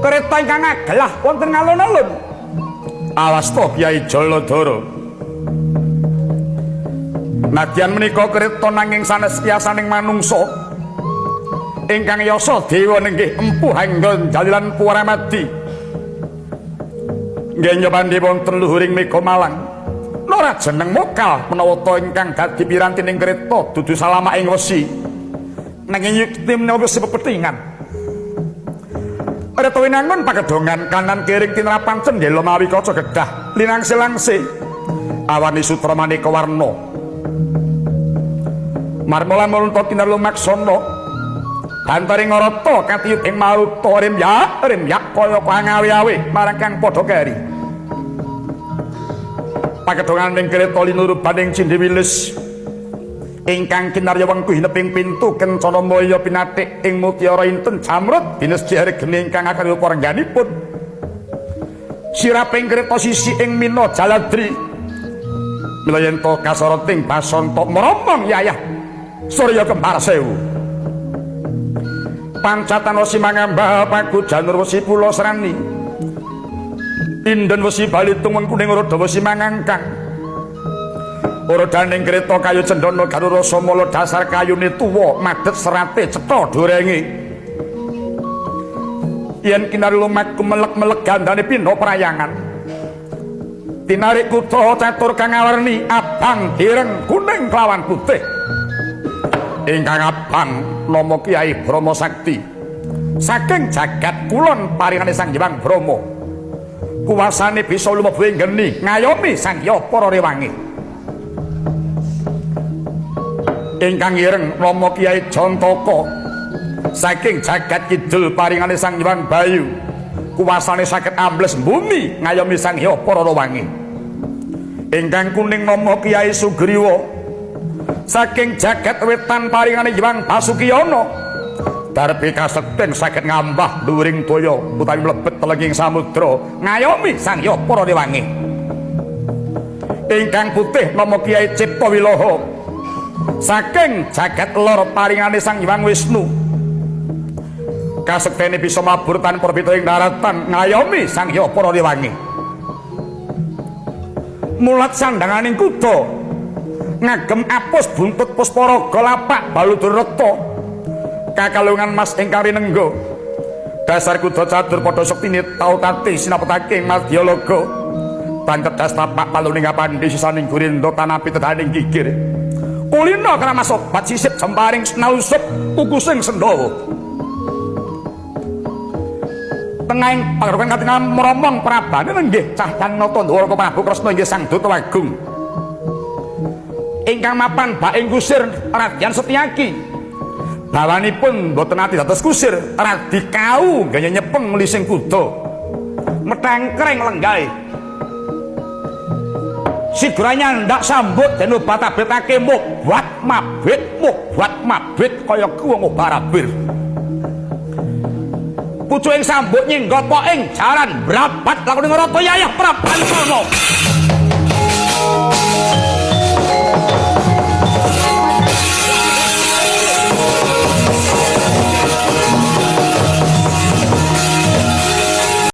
Kereta ingkang agelah wonten alun-alun. Awas to Kyai Jaladara. Nadyan menika kereta nanging sanes kiyasaning manungsa. Ingkang yasa dewa nenggih Empu Hangga Jalilan Puramadi. Nggih nyopandi wonten luhuring Mega Malang. Nora jeneng mokal menawa ta ingkang dadi pirantining kereta dudu salama ing wesi. Nanging yekti menawa wesi pepethingan. Reta winangun pakedhongan kanan kiring tinrapan cendhela mawi kaca gedah linangse-langse. Awani sutra maneka warna. Marmala mulunta kinar lumaksana. Bantaring ngarata katiyut ing maruta remyak remyak kaya kangawe-awe marang kang padha keri. Pakedhongan ing kereta linurubaning cindhe wilis. Ingkang kinarya wengku hineping pintu kencana maya pinatik ing mutiara inten jamrut binesjih regeni ingkang akeh rupa rengganipun. Siraping kereta sisi ing mina jaladri. Mila yen to kasarating basanta mromong yayah surya kembar sewu. Pancatan wesi mangambah paku janur wesi pulo serani. Inden wesi balitung wengkuning roda wesi mangangkang. Rodaning kereta kayu cendana garura samala dasar kayune tuwa madhet serate cetha dorenge. Yen kinari lumaku melek-melek gandane pina prayangan. Tinarik kutha catur kang awerni abang ireng kuning kelawan putih. Ingkang abang nama Kyai Brahma Sakti. Saking jagat kulon paringane Sang Hyang Brahma. Kuwasane bisa lumebu ing geni ngayomi Sang Hyang para rewangi. Ingkang ireng nama Kyai Jantaka. Saking jagat kidul paringane Sang Hyang Bayu. Kuwasane saged ambles bumi ngayomi Sang Hyang para rewangi. Ingkang kuning nama Kyai Sugriwa. Saking jagat wetan paringane Hyang Basukiyana. Darbi kasekten saged ngambah dhuwuring daya utawi mlebet telenging samudra ngayomi Sang Hyang para rewangi. Ingkang putih nama Kyai Cipta Wilaha. Saking jagat lor paringane Sang Hyang Wisnu. Kasektene bisa mabur tanpa pita ing daratan ngayomi Sang Hyang para rewangi. Mulat sandhanganing kuda ngagem apus buntut pusparaga lapak baludur rekta kakalungan mas ingkang rinengga. Dasar kuda catur padha sektine tau tati sinapetake ing madyalaga. Bantedas tapak paluning apandi sisaning gurindha tanapi tedaning gigir. Kulina kramas obat sisip jemparing nausup kukusing sendawa. Tengahing pangrukan katingal mromong prabane nenggih cahyan nata Ndwaraka Prabu Kresna inggih Sang Duta Agung. Ingkang mapan baing kusir Radyan Setyaki. Bawanipun mboten ati dados kusir, radi kau gaya nyepeng lising kuda. Metengkreng lenggahe. Sigura nyandak sambut den obat-abetake mobat mabit kaya kuwong obarabir. Pucuking sambut nyinggopo ing jaran brabat lakune ngrata yayah Prabancana.